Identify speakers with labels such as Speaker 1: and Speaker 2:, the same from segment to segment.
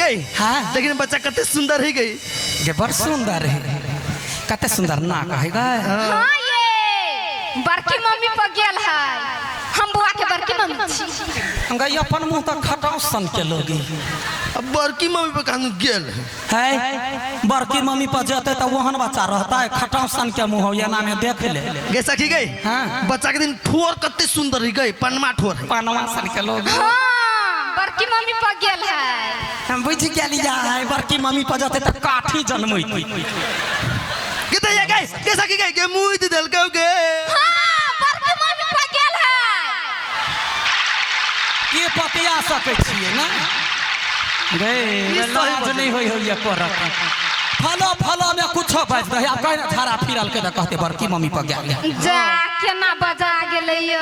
Speaker 1: गई।
Speaker 2: हाँ।
Speaker 1: लेकिन बच्चा कते सुंदर है गई।
Speaker 2: गे बड़ सुंदर है, कते सुंदर नाक है गए।
Speaker 3: हाँ ये बड़की मम्मी पर गेल है, हम बुआ के बड़की मम्मी छी।
Speaker 2: गई अपन मुंह तो खटाव सन के लोगी।
Speaker 1: अब बड़की मम्मी पर कानू गेल है।
Speaker 2: है बड़की मम्मी पर जते तो वहन बच्चा रहता है, खटाव सन के मुंह हो एना में देख ले।
Speaker 1: गे सखी गई।
Speaker 2: हाँ।
Speaker 1: बच्चा के दिन ठोर कते सुंदर है गई, पनमा ठोर है।
Speaker 2: पनवा सन के लोग।
Speaker 3: हाँ बड़की मम्मी पर गेल है।
Speaker 2: हम बुझ गेलिया है, बड़की मम्मी पर जते तो काठी जनमै।
Speaker 1: के ये गई, गे सखी गई, गे मुंह दे देलकौ गे।
Speaker 3: हाँ बड़की मम्मी पर गेल है।
Speaker 2: के पतिया सकै छियै ना गे, लाज नहीं होई होइए करत। फलो फलो में कुछो बाजि दही, आब कहि ने झाड़ा फिरल के तऽ कहते बड़की मम्मी पर गेल।
Speaker 3: जा केना बजा गेलै य।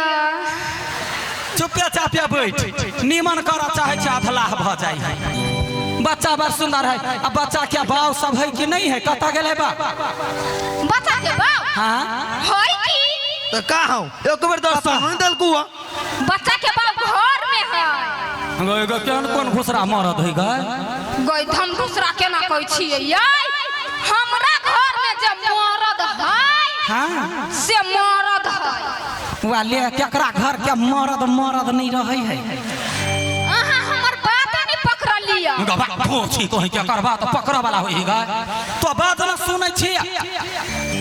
Speaker 2: चुपे चापे बैठ, नीमन करऽ चाहे छै अधलाह भऽ जाइ है। बच्चा बड़ सुंदर है, आ बच्चा के बाव सब है कि नहीं है? कतऽ गेल है बाप?
Speaker 3: बच्चा के बाप?
Speaker 2: हाँ
Speaker 3: है की?
Speaker 1: तो का हूं एक बेर दर्शन नहीं देलकौ।
Speaker 3: बच्चा के बाप घर में है।
Speaker 2: गई गई केहन कोन घुसरा मरद है गई?
Speaker 3: गई हम दूसरा केना कहै छियै यै, हमरा घर में जे मरद है।
Speaker 2: हाँ
Speaker 3: से मरद है।
Speaker 2: वाले केकरा घर के मरद मरद नहीं रहै है।
Speaker 3: अहाँ हमर बात नहीं पकड़लियै।
Speaker 2: गबा छी कहीं के करबा तो पकड़ वाला होई गई, तो बात न सुनै छी।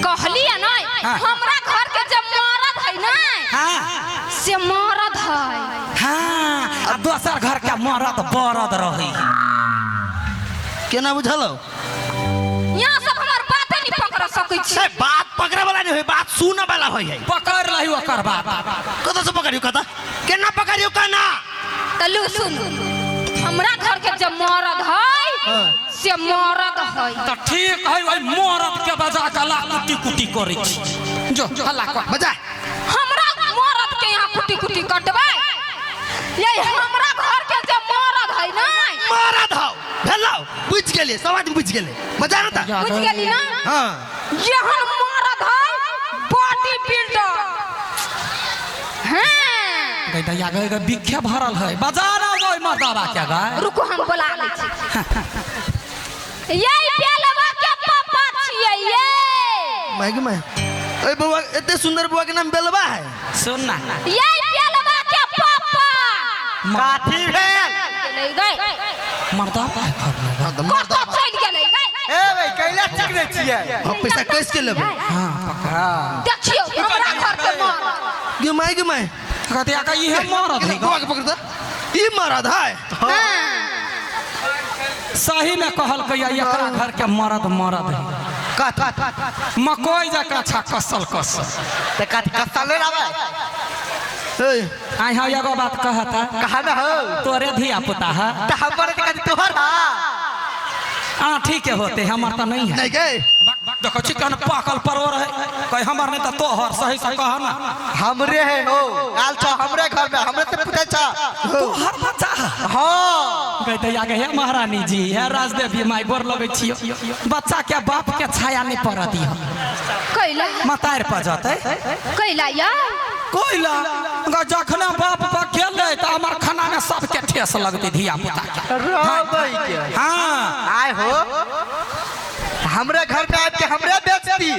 Speaker 3: कहलियै नहीं।
Speaker 2: हाँ।
Speaker 3: हमरा घर के जे मरद है ना।
Speaker 2: हाँ
Speaker 3: से मरद है।
Speaker 2: हाँ आ दोसर घर के मरद बरद रहै है।
Speaker 1: केना बुझलौ?
Speaker 3: यहाँ सब हमर बात नहीं पकड़ सकै छी।
Speaker 1: ए बात पकड़े वाला नहीं होई, बात सुने वाला होई है।
Speaker 2: पकड़ लही ओकर बात।
Speaker 1: कतऽ से पकड़ियो, कतऽ केना पकड़ियो केना?
Speaker 3: तलू सुन, हमरा घर के जे मरद है से मरद है।
Speaker 2: तो ठीक है, ओहि मरद के बजा के ला कुटी कुटी करै छी, जो हल्ला कर
Speaker 1: बजा।
Speaker 3: हमरा मरद के यहाँ कुटी कुटी कटबै। ये हमरा घर के जे मरद है ना,
Speaker 1: मरद हौ भेलौ, बुझ गेलियै, सब आदमी बुझ गेलै। बजा ना त।
Speaker 3: बुझ गेली ना?
Speaker 1: हां
Speaker 3: एहन मरद है बॉडी बिल्डर। हाँ
Speaker 2: गई दैया गई गई बिखे भरल है, बजा ना ओहि मर्दाबा के गई।
Speaker 3: रुको हम बोला लै छी। ये बेलवा के पापा छियै ये।
Speaker 1: My गे my, ओए बउआ एते सुंदर बउआ के नाम बेलवा है।
Speaker 2: सुन ना
Speaker 3: ये बेलवा के पापा
Speaker 4: काथी भेल?
Speaker 3: गेलै गई।
Speaker 2: मर्दाबा है घर में।
Speaker 1: हां त मर्दा।
Speaker 3: कतऽ चलि गेलै गई?
Speaker 4: ए भाई कैला ठीक नै छियै?
Speaker 1: हम पैसा कैस के लेबै?
Speaker 2: हाँ पकड़।
Speaker 3: देखियौ हमरा घर के मरद।
Speaker 1: गे my गे my,
Speaker 2: कहते आका इहे मरद है।
Speaker 1: बउआ के पकड़ त, ई मरद है।
Speaker 3: हाँ
Speaker 2: सही में कहलकै एकरा घर के मरद मरद है।
Speaker 4: कथ
Speaker 2: मकई जकाँ छा कसल कसल।
Speaker 4: त कथ कसले रहबै?
Speaker 1: ए
Speaker 2: आइ हाँ एगो बात कहता।
Speaker 4: कहा न हो?
Speaker 2: तोरे धिया पुता है।
Speaker 4: त हमर के कथी तोहर हा?
Speaker 2: आठी के होते, हमर तो नहीं है।
Speaker 1: नहीं गए।
Speaker 2: देखो चिकन पाकल परोर है, कहीं हमर नहीं तो तोहर, सही से कह ना।
Speaker 4: हमरे है हो, आल छ हमरे घर में, हमरे से पूछै छ।
Speaker 2: तोहर बच्चा है।
Speaker 4: हां
Speaker 2: गई दैया गे, हे महारानी जी, हे राजदेवी माई गोर लगै छियो, बच्चा के बाप के छाया नहीं पड़ दियो,
Speaker 3: कैला
Speaker 2: मतार पर जतै।
Speaker 3: कैला या
Speaker 2: कोइला जखने बाप पर गेलै तऽ हमर खाना में सबके ठेस लगतै धिया पुता के।
Speaker 4: रहबै के।
Speaker 2: हाँ
Speaker 4: आय हो हमरे घर में आबि के हमरे बेचती।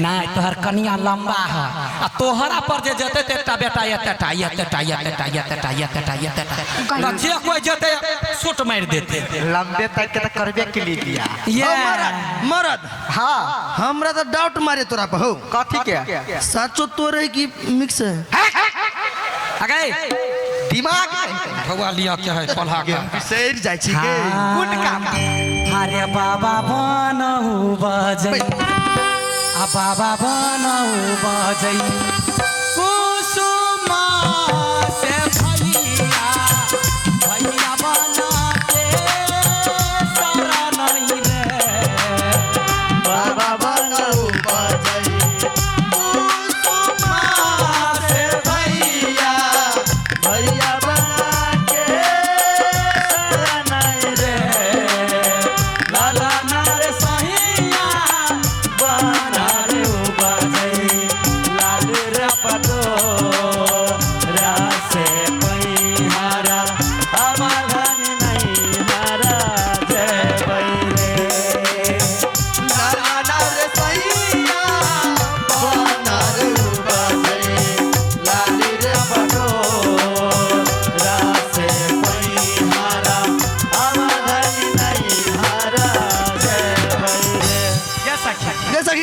Speaker 2: नहीं तोहर कनिया लंबा है, आ तोहरा पर जे जेतै तऽ एकटा बेटा एतेटा एतेटा एतेटा एतेटा एतेटा एतेटा, तऽ जे कोइ जेतै सूट मारि देतै।
Speaker 4: लंबे तक के त करबे के लिए बिया।
Speaker 2: ये
Speaker 1: मरद मरद।
Speaker 4: हां
Speaker 1: हमरा तो डाउट मारे तोरा पर हो।
Speaker 4: कथी के?
Speaker 1: साचो तोरे की मिक्स है?
Speaker 2: अगे
Speaker 4: दिमाग
Speaker 2: भगवा लिया के है पल्हा के
Speaker 1: बिसरि जाइ छी के।
Speaker 4: गुड काम।
Speaker 2: अरे बाबा बनऊ बजै, आ बाबा बनऊ बजै कुसुमा से भैया, भैया बना के शरण रे।
Speaker 1: बाबा बनऊ बजै कुसुमा से भैया, भैया बना के शरण रे।
Speaker 2: लाला नार सहिया बना रे बजै, लाल रे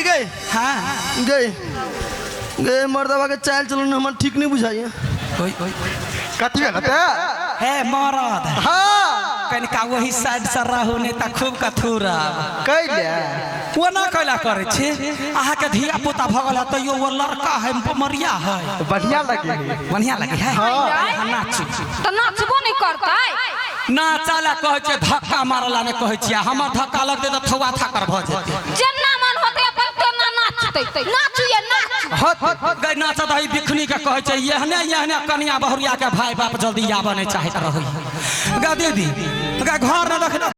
Speaker 1: गए।
Speaker 2: हाँ।
Speaker 1: गए गए मर्दवा के चाल चलन हमर ठीक नहीं बुझाइए।
Speaker 2: ओए ओए
Speaker 4: कथी भेल ते?
Speaker 2: हे मरद।
Speaker 4: हाँ।
Speaker 2: कनिका वही साइड से रहू नहीं त खूब कथूरा।
Speaker 4: कैले?
Speaker 2: वो ना कैला करै छी, अहाँके धिया पुता भऽ गेल है तैयो वो लड़का है मरिया है।
Speaker 4: बढ़िया लगे है।
Speaker 2: बढ़िया लगे है।
Speaker 3: हाँ।
Speaker 2: नाचू।
Speaker 3: तऽ नाचबो नहि करतै।
Speaker 2: नाचला कहै छै, धक्का मारला नहि कहै छियै। हमर धक्का लगतै तऽ थौआ थाकर भऽ जेतै।
Speaker 3: जेना मन होतै अपन तेना नाचतै। नाचू ये नाचू।
Speaker 4: हत।
Speaker 2: गै नाचत है बिखनी के कहै छै, एहने एहने कनिया बहुरिया के भाई बाप जल्दी आबऽ नहि चाहैत रहै। गा दीदी, गा घर न देखने।